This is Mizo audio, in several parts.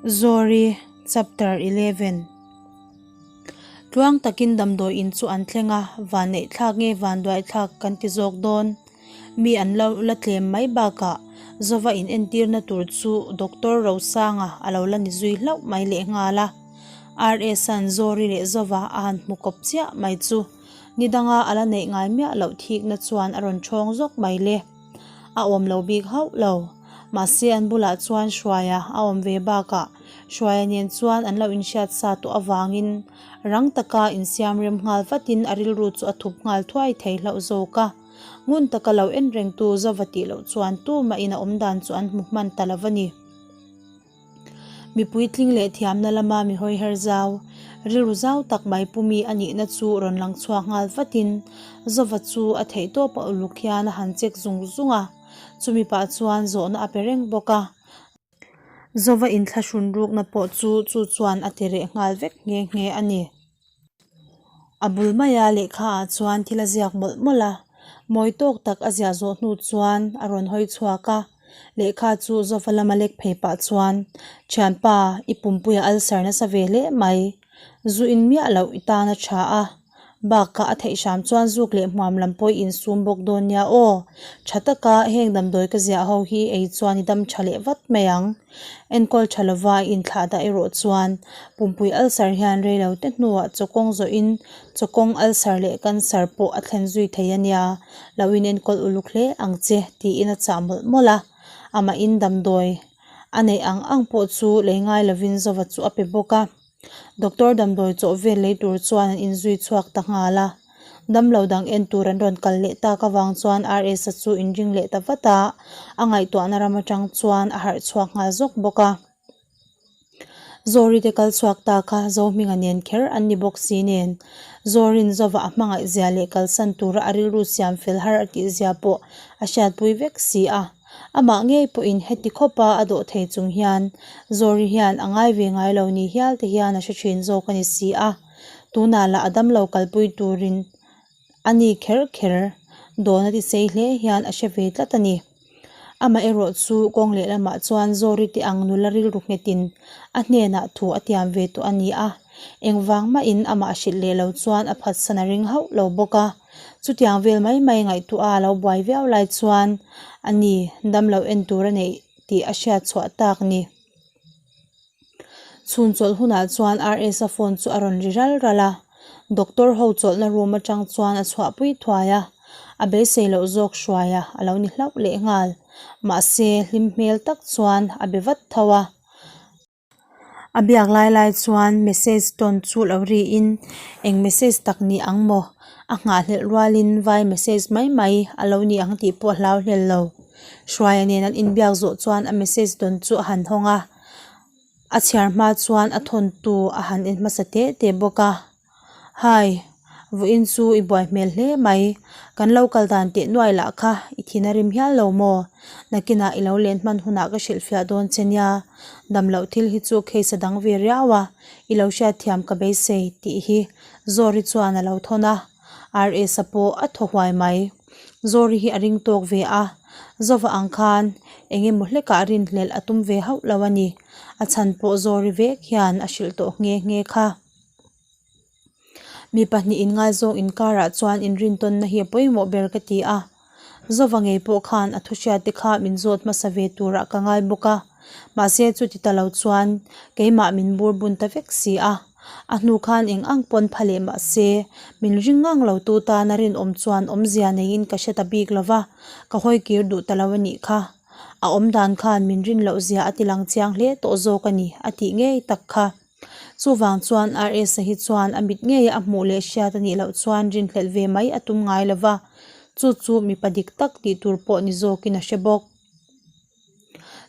Zawri, Chapter 11 Tluang takin damdawi in chu an thleng a, vanneih thlak nge vanduai thlak kan ti zawk dawn. Mi an lo la tlem mai bakah Zova in entirna tur chu Doctor Rosanga a lo la ni zui hlauh mai lehnghal a. RS-a'n Zawri leh Zova a han hmu kawp chiah mai chu ni danga a la neih ngai miah loh thikna chuan a rawn ṭhawng zawk mai le. A awm lo bik hauh lo. Mahse an bulah chuan Hruaia a awm ve bakah Hruaia nen chuan an lo inhriat sa tawh avangin rang taka insiam rem nghal vatin a rilru chu a thup nghal thuai thei hlauh zawk a. Ngun taka lo en rengtu Zova tih loh chuan tumahin a awmdan chu an hmu hman ta lo a ni. Mi puitling leh thiamna lama mi hawiher zau, rilru zau tak mai pumi a nihna chu rawn lang chhuak nghal vatin Zova chu a theihtawp a uluk hian a han check zung zung a, chumi pah chuan zawhna a pe reng bawk a. Zova inthlahrun rukna pawh chu chu chuan a ti reh nghal vek nghe nghe a ni. A bul maia lehkha ah chuan thil a ziak mawlh mawlh a, mawi tawk tak a ziah zawh hnu chuan a rawn hawi chhuak a, lehkha chu Zofa lama lek phei pah chuan, Thianpa, i pumpuia ulcer nasa ve hle mai, zu in miah loh i tan a tha a. Bakah a theih hram chuan zuk leh hmuam lam pawh i insum bawk dawn nia aw. Tha taka heng damdawi ka ziah ho hi ei chuan i dam tha leh vat mai ang. Enkawl tha lova i inthlah dah erawh chuan pumpui ulcer hian rei lo te hnuah chawkawng zawhin chawkawng ulcer leh cancer pawh a thlen zui thei a nia. Lo inenkawl uluk hle ang che tiin a chah mawlh mawlh a. Amahin damdawi a neih ang ang pawh chu lei ngai lovin Zova chu a pe bawk a. Doctor damdawi chawh vel lei tur chuan an inzui chhuak ta nghal a, damlo dang en tur an rawn kal leh tak avang chuan RS-a chu inring leh ta vat a, a ngaihtuahna ram atang chuan a harh chhuak nghal zawk bawk a. Zawri te kal chhuak ta kha Zohminga nen kher an ni bawk si nen, Zawrin Zova a hmangaih zia leh kalsan tura a rilru siam fel har a tih zia pawh a hriatpui vek si a. Amah ngei pawhin heti khawpa a dawh thei chung hian Zawri hian a ngai ve ngai lo ni hial te hian a hre thin zawk a ni si a, tunah lah a damlo kalpui turin a ni kher kher dawn a ti sei hle hian a hre ve tlat a ni. Amaherawh chu kawng lehlamah chuan Zawri te ang nula rilru nghetin a hnenah thu a tiam ve tawh a ni a, engvang mahin amah hrilh leh lo chuan a phatsan a ring hauh lo bawk a. Chutiang vel mai mai ngaihtuah a lo buai viau lai chuan a ni damlo en tur a neih tih a hriat chhuah tak ni. Chhun chawlh hunah chuan RS-a phone chu a rawn ri ral ral a, doctor ho chawlhna room atang chuan a chhuahpui thuai a, a beisei loh zawk hruai a a lo ni hlauh leh nghal. Mahse hlim hmel tak chuan a be vat tho a. A biak lai lai chuan message tawn chu lo ri in eng message tak ni ang maw a nghahhlelh rualin vai message mai mai a lo ni ang tih pawh a hlau hlel lo. Hruaia nen an inbiak zawh chuan a message tawn chu a han hawng a, a chhiar hma chuan a thawntu a han en hmasa teh teh bawk a. Hai, vawiin chu i buai hmel hle mai. Kan lo kal dan teh nuai lah kha i thin a rim hial lo maw? Nakinah i lo len hman hunah ka hrilhfiah dawn che nia. Dam loh thil hi chu case a dang ve riau a, i lo hriatthiam ka beisei tih hi Zawri chuan a lo thawn a. RS-a pawh a thaw huai mai. Zawri hi a ring tawk ve a, Zova ang khan eng emaw hlekah rinhlelh a tum ve hauh lo a ni. A chhan pawh Zawri vek hian a hrilh tawh nghe nghe kha. Mi pahnih inngaizawng inkarah chuan inrintawnna hi a pawimawh ber ka ti a, Zova ngei pawh khan a thuhriat te kha min zawt hmasa ve turah ka ngai bawk a, mahse chuti ta lo chuan keimah min bur bun ta vek si a, a hnu khan eng ang pawn pha leh mahse min ring ngang lo tu tana rinawm chuan awmzia neiin ka hre ta bik lo va, ka hawi kir duh ta lo a nih kha. A awmdan khan min rin loh zia a ti lang chiang hle tawh zawk a ni a tih ngei tak kha. Chuvang chuan RS-a hi chuan a mit ngeia a hmuh leh hriat a nih loh chuan rinhlelh ve mai a tum ngai lo va, chu chu mipa dik tak tih tur pawh ni zawkin a hre bawk.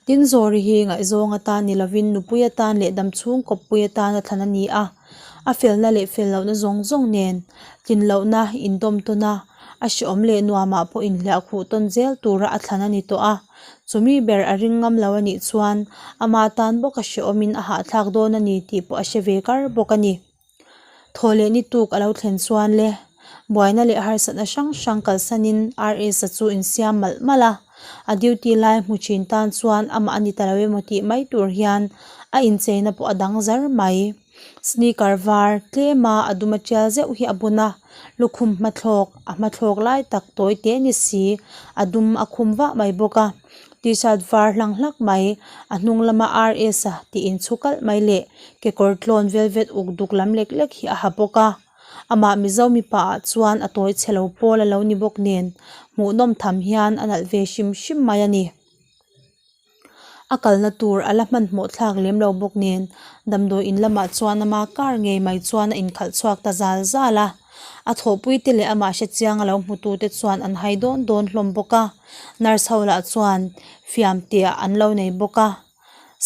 Tin, Zawri hi ngaihzawng atan ni lovin nupui atan leh damchhung kawppui atan a thlan a ni a, a felna leh fel lohna zawng zawng nen tlin lohna indawm tawn a, a hreawm leh nuamah pawh inhliah khuh tawn zel tura a thlan a ni tawh a. Chumi ber a ring ngam lo a nih chuan ama tan bawk a hreawmin a hahthlak dawn a ni tih pawh a hre ve kar bawk a ni. Thaw leh ni tuk a lo thlen chuan le buaina leh harsatna hrang hrang kalsanin RS-a chu insiam malh malh a. A duty lai hmu thin tan chuan amah a ni ta lo emaw tih mai tur hian a incheina pawh a dang zar mai. Sneaker var tlem a a dum a tial zeuh hi a bun a lukhum hmathlawk a hmathlawk lai tak tawi te ni si a dum a khum vah mai bawk a tshirt var hlang hlak mai a hnung lama r s a tih inchhu kalh mai leh kekawr tlawn velvet uk duk lam lek lek hi a ha bawk a amah mizo mipa ah chuan a tawi chhe lo pawl a lo ni bawk nen hmuhnawm tham hian a nalh ve hrim hrim mai a ni. A kalna tur a la hmanhmawh thlak lem lo bawk nen damdawi in lamah chuan ama car ngei mai chuan a inkhalh chhuak ta zal zal a, a thawhpui te leh amah hre chiang a lo hmu tu te chuan an hai dawn dawn hlawm bawk a, nurse ho lah chuan fiam tih an lo nei bawk a,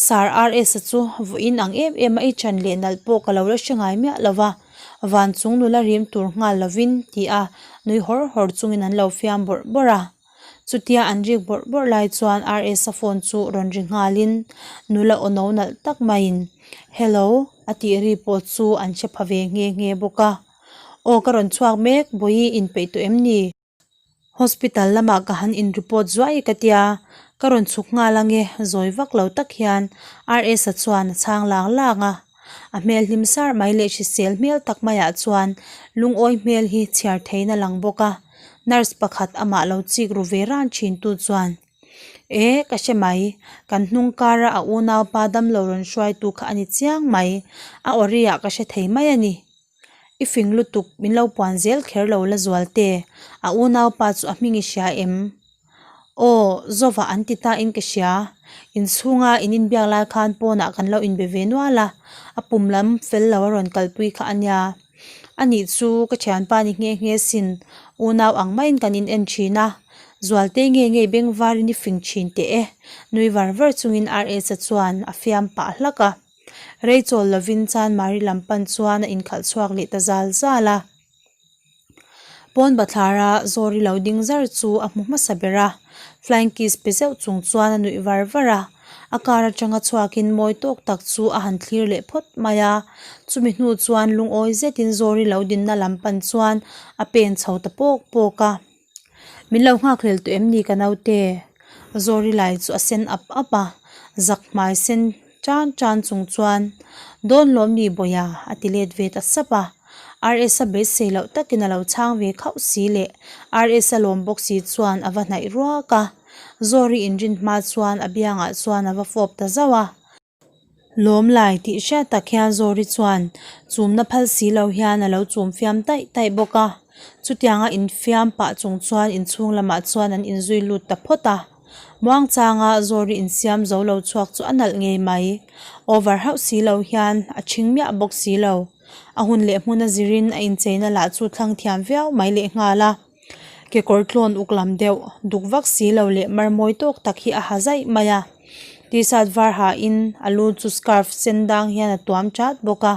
Sir RS-a chu vawiin ang em em a i chan leh nalh pawh ka lo la hre ngai miah lo va, van chung nula rim tur nghal lovin ti a nui hawr hawr chungin an lo fiam bawrh bawrh a. Chutia an rik bawrh bawrh lai chuan RS-a phone chu rawn ri nghalin nula aw no nalh tak maiin Hello a tih ri pawh chu an hre pha ve nghe nghe bawk a. Aw ka rawn chhuak mek, Bawihi inpeih tawh em ni? Hospital lamah ka han in report zuai ka tia, ka rawn chhuk nghal ange zawi vak lo tak hian RS-a chuan a chhang lang lang a. A hmel hlim sar mai leh hrisel hmel tak maiah chuan lungawi hmel hi chhiar theiin a lang bawk a. Nurse pakhat amah lo chik ru ve ran thin tu chuan, E, ka hre mai, kan hnung kara a unaupa damlo rawn hruaitu kha a ni chiang mai, a awri ah ka hre thei mai a ni. I fing lutuk, min lo puan zel kher lo la zual te, a unaupa chu a hming i hria em? Aw, Zova an ti ta in ka hria. Inchhunga in inbiak lai khan pawnah kan lo inbe ve nual a, a pum lam fel lo a rawn kalpui kha a nia. Anih chu ka thianpa ni nghe nghe sin, unau ang maiin kan in en thin a. Zualte nge nge beng varin i fing thin teh e, nui var var chungin RS-a chuan a fiam pah hlak a. Rei chawl lovin Chanmari lam pan chuan a inkhalh chhuak leh ta zal zal a. Pawn bathlara Zawri lo ding zar chu a hmu hmasa ber a, flying kiss pe zeuh chung chuan a nuih var var a, a car atanga chhuakin mawi tawk tak chu a han thlir leh phawt mai a, chumi hnu chuan lungawi zetin Zawri lo dinna lam pan chuan a pen chho ta pawk pawk a. Min lo nghak hlel tawh em ni ka naute? Zawri lai chu a sen ap ap a, zak hmai sen tan tan chung chuan Dawn lawm ni Bawiha a ti let ve ta sap a. RS-a beisei loh takin a lo chhang ve khauh si leh RS-a lawm bawk si chuan a va hnaih ruak a. Zawri inrin hma chuan a biangah chuan a va fawp ta zauh a. Lawm lai tih hriat tak hian Zawri chuan chumna phal si lo hian a lo chum fiam taih taih bawk a. Chutianga infiam pah chung chuan inchhung lamah chuan an inzui lut ta phawt a. Muangchanga Zawri insiam zo lo chhuak chu a nalh ngei mai. Over hauh si lo hian a chhing miah bawk si lo. A hun leh hmun a zirin a incheina lah chu thlang thiam viau mai lehnghal a. Kekawr tlawn uk lam deuh duk vak si lo leh mar mawi tawk tak hi a ha zaih mai a. T-shirt var hain a lu chu scarf sen dang hian a tuam chat bawk a.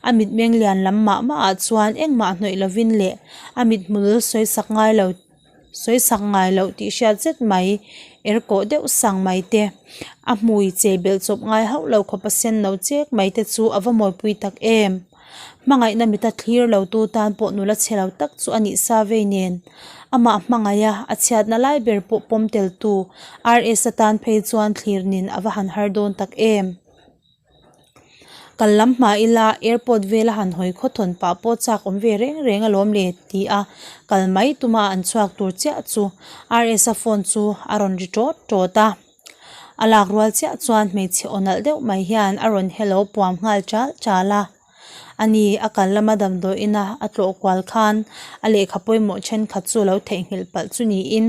A mitmeng lian lam mah mah ah chuan engmah hnawih lovin leh a mithmul sawi sak ngai lo sawi sak ngai loh tih hriat zet mai er kawh deuh sang mai te a hmui che belh chawp ngai hauh lo khawp a sen no chek mai te chu a va mawipui tak em. Hmangaihna mita thlir lo tu tan pawh nula chhe lo tak chu a nih sa vei nen. Amah hmangaiha a chhiatna lai ber pawh pawm tel tu RS atan phei chuan thlir nin a va han har dawn tak em. Kal lam hma ila airport vela han hawi khawthawn pah pawh chak awm ve reng reng alawm le ti a kal mai tuma an chhuak tur chiah chu RS-a phone chu a rawn ri tawt tawt a. A lak rual chiah chuan hmeichhe aw nalh deuh mai hian a rawn hello puam nghal chal chal a. Ani a kal lama damdawiin a a tlawh kual khan a lehkha pawimawh thenkhat chu lo theihnghilh palh chu niin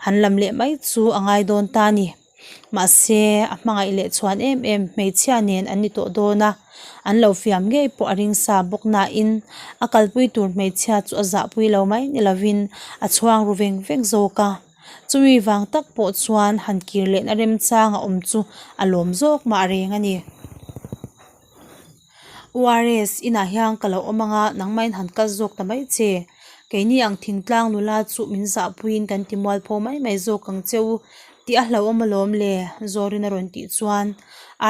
han lam leh mai chu a ngai dawn ta a ni. Mahse a hmangaih leh chhuan em em hmeichhia nen an ni tawh dawn a, an lo fiam ngei pawh a ring sa bawk nain a kalpui tur hmeichhia chu a zahpui lo mai ni lovin a chhuang ru veng veng zawk a. Chumi vang tak pawh chuan han kir lehna remchang a awm chu a lawm zawk mah reng a ni. URS inah hian ka lo awm anga nangmahin han kal zawk ta mai che. Keini ang thingtlang nula chu min zahpuiin kan ti mualpho mai mai zawk ang che u tih a hlauhawm alawm le Zawrin a rawn tih chuan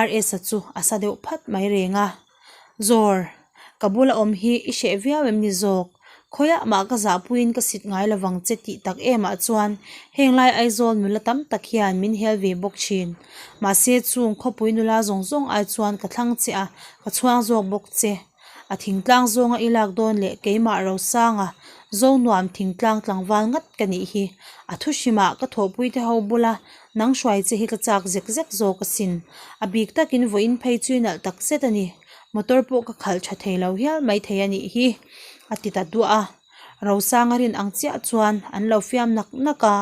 RS-a chu a sa deuh phat mai reng a. Zawr, ka bula awm hi i hreh viau em ni zawk? Khawiah mah ka zahpuiin ka sit ngai lovang che tih tak emah chuan heng lai Aizawl nula tam tak hian min hel ve bawk thin. Mahse chung khawpui nula zawng zawng ai chuan ka thlang che a, ka chhuang zawk bawk che. A thingtlang zawnga i lak dawn leh keimah Rosanga Zonuam thingtlang tlangval ngat ka nih hi. A thu hrimah ka thawhpuite ho bula nang hruai che hi ka chak zek zek zawk asin. A bik takin vawiin phei chu i nalh tak zet a ni. Motor pawh ka khalh tha thei lo hial mai thei a nih hi, a ti ta duah a. Rosanga rin ang chiah chuan an lo fiam nak nak a,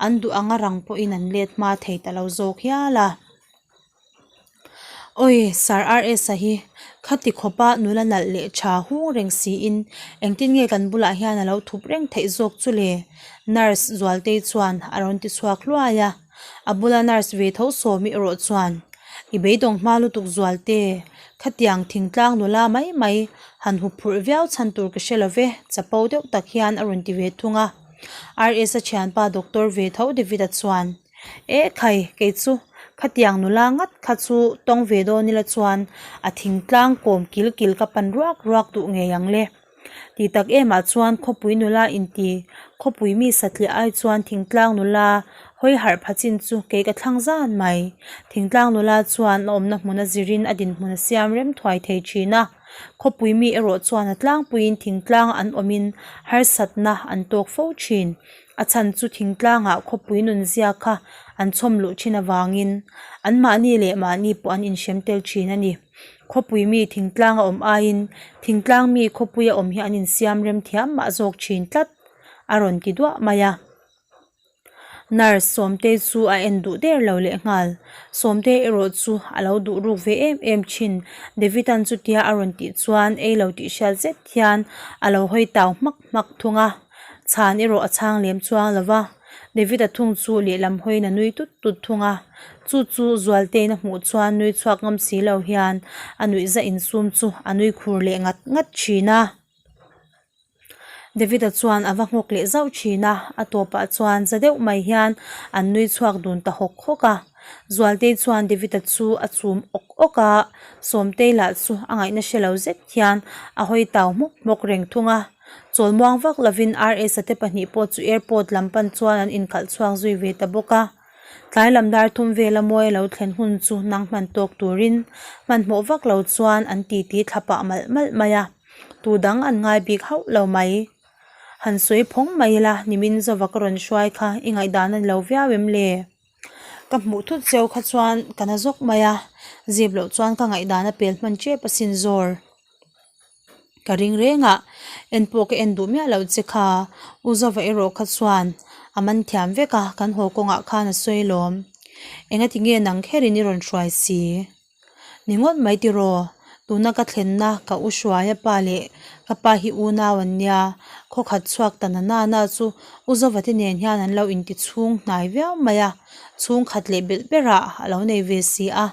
an duh anga rang pawhin an let hma thei ta lo zawk hial a. Awi, Sir RS-a hi khati khawpa nula nalh leh tha hung reng siin engtin nge kan bulah hian a lo thup reng theih zawk chu le? Nurse Zualtei chuan a rawn ti chhuak hluai a. A bula nurse ve tho sawmi erawh chuan, I beidawng hma lutuk Zualte, khatiang thingtlang nula mai mai han hup phurh viau chhan tur ka hre lo ve, chapo deuh tak hian a rawn ti ve thung a. RS-a thianpa doctor ve tho David-a chuan, Eh khai, kei chu khatiang nula ngat kha chu tawng ve dawn ila chuan a thingtlang kawm kil kil ka pan ruak ruak duh ngei ang le. Ti tak emah chuan khawpui nula inti khawpui mi satliah ai chuan thingtlang nula hawi harh pha chin chu kei ka thlang zan mai. Thingtlang nula chuan a awmna hmun a zirin a dinhmun a siam rem thuai thei thin a, khawpui mi erawh chuan a tlangpuiin thingtlang an awmin harsatna an tawk fo thin. A chhan chu thingtlangah khawpui nunzia kha an chhawm luh thin avangin anmahni leh mahni pawh an inhrem tel thin a ni. Khawpui mi thingtlang a awm aiin thingtlang mi khawpui a awm hi an insiam rem thiam mah zawk thin tlat a rawn ti duah mai a. Nurse Sawmtei chu a en duh der lo leh nghal. Sawmtei erawh chu a lo duh ruk ve em em thin. David-a'n chutia a rawn tih chuan ei lo tih hriat zet hian a lo hawi tau hmak hmak thung a. Chhan erawh a chhang lem chuang lo va, David-a thung chu lehlam hawiin a nui tut tut thung a. Chu chu Zualtein a hmuh chuan nui chhuak ngam si lo hian a nuihza insum chu a nui khur leh ngat ngat thin a. David-a chuan a va nghawk leh zauh thin a, a tawpah chuan za deuh mai hian an nui chhuak dun ta hawk hawk a. Zualtei chuan David-a chu a chum awk awk a, Sawmtei lah chu a ngaihna hre lo zet hian a hawi tau hmawk hmawk reng thung a. Chawlmuang vak lovin RS-a te pahnih pawh chu airport lam pan chuan an inkhalh chhuak zui ve ta bawk a. Tlai lam dar thum vela mawi a lo thlen hun chu nang hman tawk turin hmanhmawh vak lo chuan an titi thla pah malh malh mai a, tu dang an ngai bik hauh lo mai. Han sawi phawng mai ila nimin zova ka rawn hruai kha i ngaihdan a ni lo viau em le? Ka hmuh thut zeuh kha chuan ka na zawk mai a, zip loh chuan ka ngaihdan a pel hman tep asin zawr. Ka ring reng a, en pawh ka en duh miah loh che kha, U Zova erawh kha chuan a man thiam vek a, kan haw kawngah khan a sawi lawm. Engati nge nang kherin i rawn hruai si? Ni ngawt mai tiraw, tuna ka thlenna ka u hruaia pa leh ka pa hi unau an nia, khawkhat chhuak ta na na na chu U Zova te nen hian an lo inti chhung hnai viau mai a, chhungkhat leh belh berah a lo nei ve si a,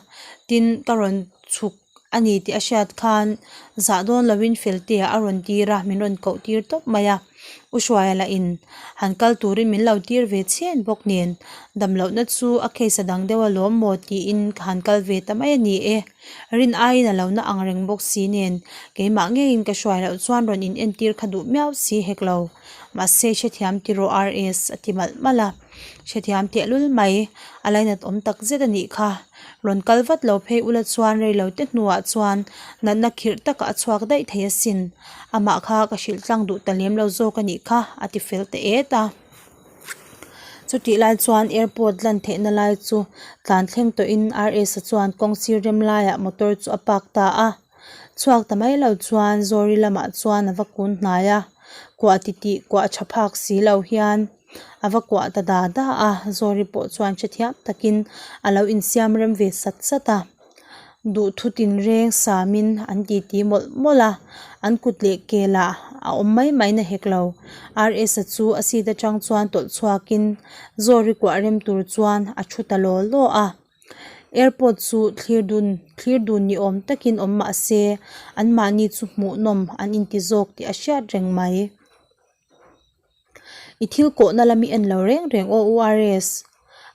tin ka rawn chhuk a ni tih a hriat khan zah dawn lovin Feltea a rawn tir a, min rawn koh tir tawp mai a. U Hruaia lah in han kal turin min lo tir ve chhen bawk nen dam lohna chu a case a dang deuh alawm maw tiin ka han kal ve ta mai a ni e. Rin aiin a lo na ang reng bawk si nen keimah ngeiin ka hruai loh chuan rawn in entir kha duh miau si hek lo. Mahse hrethiam tiraw RS a ti malh malh a. Hrethiam tehlul mai a lainat awm tak zet a nih kha. Rawn kal vat lo phei ula chuan rei lo te hnuah chuan natna khirh takah a chhuak daih thei asin. Amah kha ka hrilh tlang duh ta lem lo zawk a nih kha a ti fel ta et a. Chutih lai chuan airport lan theihna lai chu tlan thleng tawhin RS-a chuan kawng sir rem laiah motor chu a park ta a. Chhuak ta mai lo chuan Zawri lamah chuan a va kun hnai a, kuah titih kuah tha phak si lo hian. A va kuah ta da da a, Zawri pawh chuan hrethiam takin a lo insiam rem ve sat sat a. Duhthu tinreng samin an titi mawlh mawlh a, an kut leh ke lah a awm mai mai na hek lo. RS-a chu a seat atang chuan tawlh chhuakin Zawri kuah rem tur chuan a thu ta law law a. Airport chu thlir dun thlir dun ni awm takin awm mah se anmahni chu hmuhnawm an inti zawk tih a hriat reng mai. I thil kawhna lam i en lo reng reng aw U RS.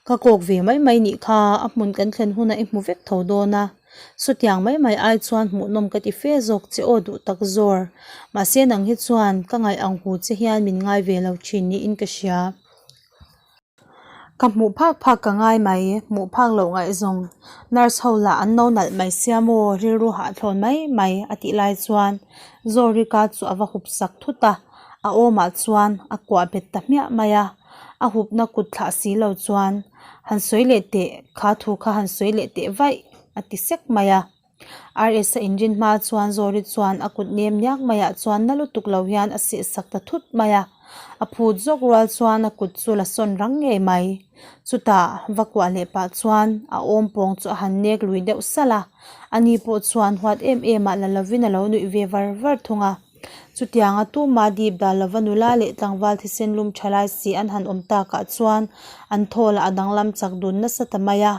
Ka kawk ve mai mai nih kha a hmun kan thlen hunah i hmu vek tho dawn a. Sawtiang mai mai ai chuan hmuhnawm ka ti fe zawk che aw duh tak zawr. Mahse nang hi chuan ka ngaih ang hu che hian min ngai ve lo thin niin ka hria. Ka hmuh phak phak ka ngai mai, hmuh phak loh ngaihzawng. Nurse ho lah an no nalh mai sia maw, rilru hahthlawn mai mai a tih lai chuan Zawrika chu a va hup sak thut a, a awmah chuan a kuah bet ta hmiah mai a, a hupna kut thlah si lo chuan han sawi leh teh, kha thu kha han sawi leh teh vaih a ti sek mai a. RS a inrin hma chuan Zawri chuan a kut nem niak maiah chuan na lutuk lo hian a seh sak ta thut mai a, a phut zawk rual chuan a kut chu la sawn rang ngei mai. Chutah va kuah leh pah chuan a awm pawng chu a han nek lui deuh salh a, ani pawh chuan huat em em ah la lovin a lo nuih ve var var thung a. Chutianga tuma dip dah lova nula leh tlangval thisen lum tha lai si an han awm takah chuan an thaw lah a danglam chak dun nasa ta mai a.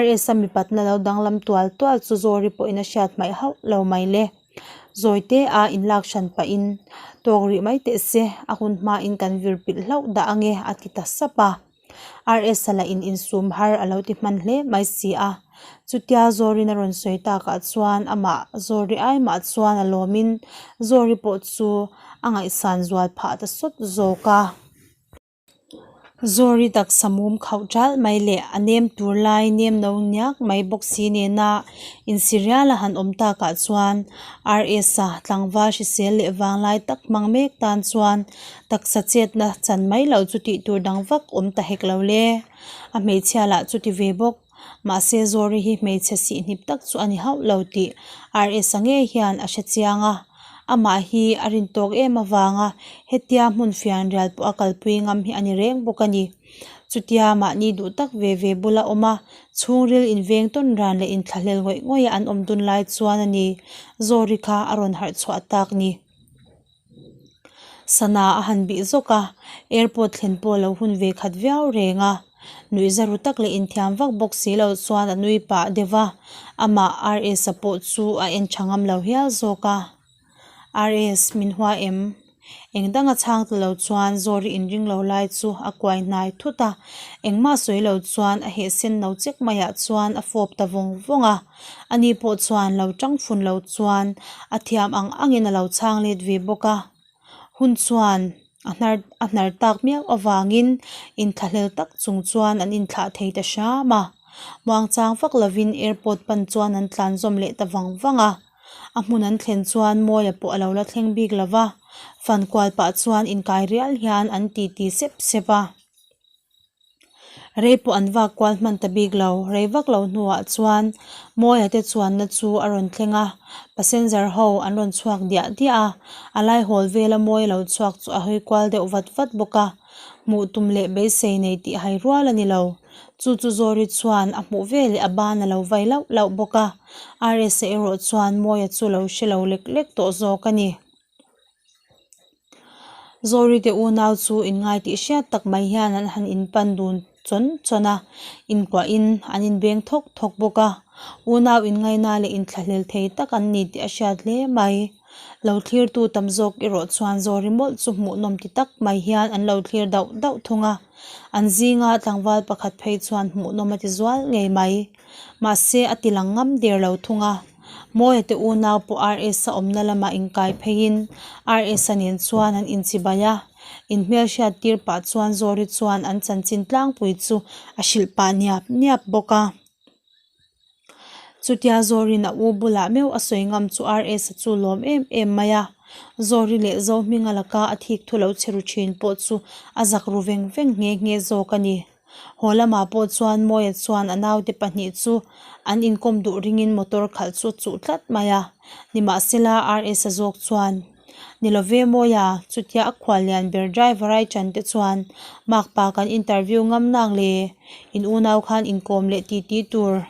RS-a mipatna lo danglam tual tual chu Zawri pawhin a hriat hmaih hauh lo mai le. Zawite a inlak hran pahin tawk rih mai teh se, a hun hmain kan vir pilh hlauh dah ange a ti ta sap a. RS-a lah in insum har a lo ti hman hle mai si a. Chutia Zawrin a rawn sawi takah chuan amah Zawri ai mah chuan a lawmin Zawri pawh chu a ngaihsan zual phah ta sawt zawk a. Zawri taksa mum khauh ṭalh mai leh a nem tur lai nem no niak mai bawk si nena insi rial a han awm takah chuan RS-a tlangval hrisel leh vanglai tak hmang mek tan chuan taksa chetna chan mai loh chu tih tur dang vak awm ta hek lo le. A hmeichhia lah chu ti ve bawk. Mahse Zawri hi hmeichhe sihhnip tak chu a ni hauh lo tih RS-a ngei hian a hre chiang a. Amah hi a rin tawk em avanga hetia hmun fian rial pawh a kalpui ngam hi a ni reng bawk a ni. Chutia mahni duh tak ve ve bula awm a, chhungril inveng tawn ran leh inthlahlel ngawih ngawih a an awm dun lai chuan a ni Zawri kha a rawn harh chhuah tak ni. Sana a han bih zawk a, airport thlen pawh a lo hun ve khat viau reng a, nuihza ru tak leh inthiam vak bawk si lo chuan a nui pah deuh a, amah RS-a pawh chu a en tha ngam lo hial zawk a, RS min hua em? Eng danga chhang ta lo chuan Zawri inring lo lai chu a kuai hnai thut a, engmah sawi lo chuan a heh sen no chek maiah chuan a fawp ta vawng vawng a. Ani pawh chuan lo tang fun lo chuan a thiam ang angin a lo chhang let ve bawk a. Hun chuan a hnar a hnar tak miau avangin inthlahlel tak chung chuan an inthlah thei ta hram a. Muangchang vak lovin airport pan chuan an tlan zawm leh ta vang vang a. A hmun an thlen chuan Mawia pawh a lo la thleng bik lo va, fan kual pah chuan inkai rial hian an titi sep sep a. Rei pawh an vak kual hman ta bik lo, rei vak lo hnuah chuan Mawia te chuanna chu a rawn thleng a, passenger ho an rawn chhuak diah diah a, a lai hawl vela Mawia lo chhuak chu a hawi kual deuh vat vat bawk a, hmuh tum leh beisei nei tih hai rual a ni lo. Chu chu Zawri chuan a hmuh veleh a ban a lo vai lauh lauh bawk a, RS-a erawh chuan Mawia chu lo hre lo lek lek tawh zawk a ni. Zawri te unau chu inngai tih hriat tak mai hian an han inpan dun chawn chawn a, inkuahin an inbeng thawk thawk bawk a, unau inngaina leh inthlahlel thei tak an ni tih a hriat hle mai. Lo thlirtu tam zawk erawh chuan Zawri mawlh chu hmuhnawm ti tak mai hian an lo thlir dauh dauh thung a, an zinga tlangval pakhat phei chuan hmuhnawm a ti zual ngei mai. Mahse a ti lang ngam der lo thung a. Mawia te unau pawh RS-a awmna lamah inkai pheiin RS-a nen chuan an inchibai a, inhmelhriat tir pah chuan Zawri chuan an chanchin tlangpui chu a hrilh pah niap niap bawk a. Chutia Zawri'n a u bulah meuh a sawi ngam chu RS-a chu lawm em em mai a, Zawri leh Zohminga laka a thik thu lo che ru thin pawh chu a zak ru veng veng nghe nghe zawk a ni. Haw lamah pawh chuan Mawia chuan a naute pahnih chu an inkawm duh ringin motor khalh chu a chuh tlat mai a. Nimahsela RS-a zawk chuan, Ni love Mawia, chutia a khual lian ber driver ai chan te chuan makpa kan interview ngam nang le, in unau khan inkawm leh titi tur,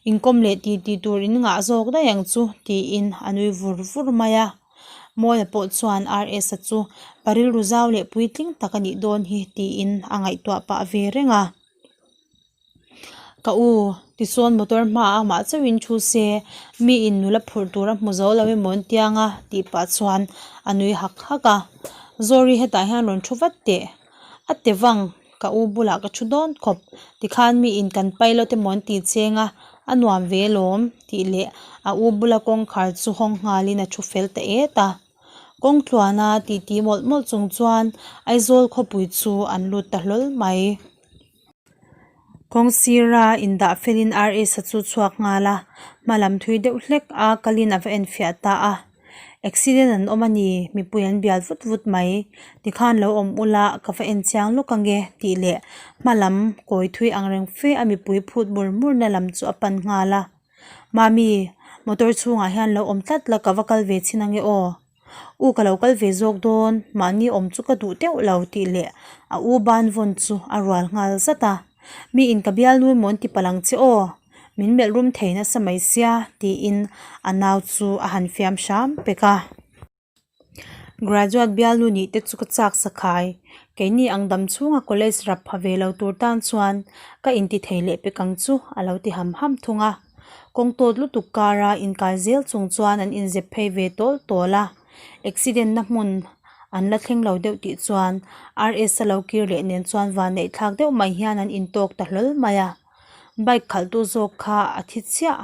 inkawm leh titi tur in ngah zawk daih ang chu tiin a nui vur vur mai a. Mawia pawh chuan RS-a chu pa rilru zau leh puitling tak a nih dawn hi tiin a ngaihtuah pah ve reng a. Ka u, tisawn motor hmaah amah chauhin thu se, miin nula phurh tur a hmu zo lo emaw an tiang a tih pah chuan a nui hak hak a. Zawri hetah hian rawn thu vat teh. A te vang, ka u bulah ka thu dawn khawp. Tikhan miin kan pilot emaw an tih cheng a. A nuam ve alawm tih leh a u bula kawngkhar chu hawng nghalin a thu fel ta et a. Kawng tluana titi mawlh mawlh chung chuan Aizawl khawpui chu an lut ta hlawl mai. Kawng sira indah felin RS-a chu chhuak nghal a, hma lam thui deuh hlek a kalin a va enfiah ta a. Accident an awm a ni, mipui an bial vut vut mai. Tikhan lo awm ula ka va en chiang lawk ange tih leh hma lam kawi thui ang reng fe a mipui phut mur mur na lam chu a pan nghal a. Mami, motor chhungah hian lo awm tlat la ka va kal ve chhin ange aw. U ka lo kal ve zawk dawn, mahni awm chu ka duh deuh lo tih leh a u ban vawn chu a rual nghal zat a. Mi in ka bialnu emaw an ti palh ang che aw, min melh rum thei nasa mai sia tiin a nau chu a han fiam hram pek a. Graduate bialnu nih te chu ka chak sakhai, keini ang dam chhunga college rap pha ve lo tur tan chuan ka inti thei leh pek ang chu a lo ti ham ham thung a. Kawng tawt lutuk kara inkai zel chung chuan an inzep phei ve tawl tawl a, accident na hmun an la thleng lo deuh tih chuan RS a lo kir leh nen chuan vanneih thlak deuh mai hian an intawk ta hlawl mai a, bike khalhtu zawk kha a thi chiah,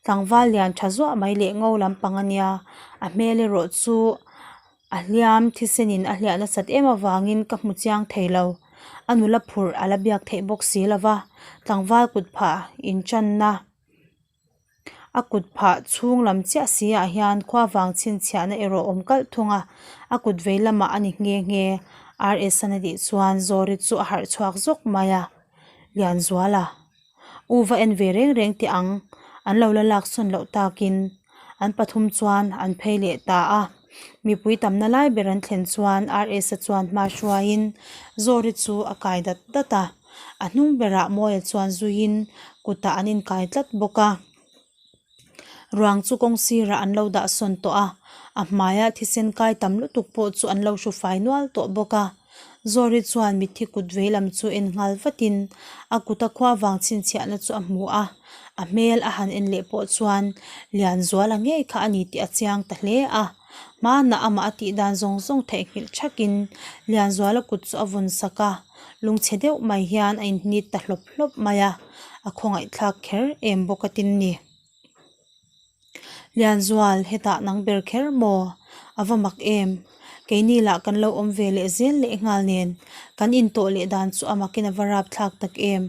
tlangval lian tha zuah mai leh ngo lampang a nia, a hmel erawh chu A hliam thisenin a hliah nasat em avangin ka hmu chiang thei lo. A nula phurh a la biak theih bawk si lo va, tlangval kut phah inchanna a kut phah chhung lam chiah si ah hian khua vang chhinchhiahna erawh awm kalh thung a, a kut vei lamah a ni nghe nghe. RS-an a tih chuan Zawri chu a harh chhuak zawk mai a, Lianzuala. U va en ve reng reng teh ang, an lo la lak sawn loh takin an pathum chuan an phei leh ta a. Mipui tamna lai ber an thlen chuan RS-a chuan hma hruaiin Zawri chu a kai dat dat a, a hnung berah Mawia chuan zuiin kutah an inkai tlat bawk a. Ruang chu kawng sirah an lo dah sawn tawh a, a hmaia thisen kai tam lutuk pawh chu an lo hru fai nual tawh bawk a. Zawri chuan mitthi kut vei lam chu en nghal vatin a kuta khua vang chhinchhiahna chu a hmu a, a hmel a han en leh pawh chuan Lianzuala ngei kha a ni tih a chiang ta hle a. Hmanah amah a tih dan zawng zawng theihnghilh thakin Lianzuala kut chu a vawn sak a, lungchhe deuh mai hian a inhnit ta hlawp hlawp mai a. A khawngaihthlak kher em bawk a tin ni. Lianzual, hetah nang ber kher maw? A va mak em? Keini lah kan lo awm ve leh zel leh nghal nen, kan intawh leh dan chu a makin a va rapthlak tak em?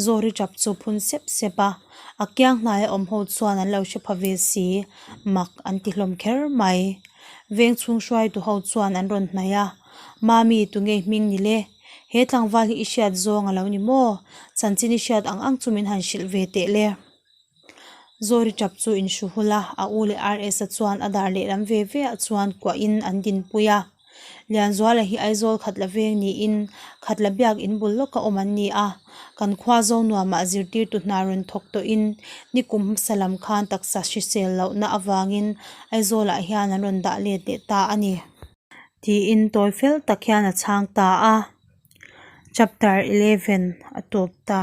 Zawri tap chu phun sep sep a, a kiang hnaia awm ho chuan an lo hre pha ve si, mak an ti hlawm kher mai. Veng chhung hruaitu ho chuan an rawn hnaih a, Mami, tunge hming ni le? He tlangval hi i hriat zawng a lo ni maw? Chanchin i hriat ang ang chu min han hrilh ve teh le. Zawri tap chu in hru hul a, a u leh RS-a chuan a dar lehlam ve ve ah chuan kuahin an dinpui a. Lianzuala hi Aizawl Khatla veng niin Khatla biak in bul lawka awm an ni a, kan khua Zonuamah zirtirtu hna rawn thawk tawhin nikum hmasa lam khan taksa hrisel lohna avangin Aizawlah hian an rawn dah let leh ta a ni. Tiin tawi fel tak hian a chhang ta a, Chapter 11 a tawp ta.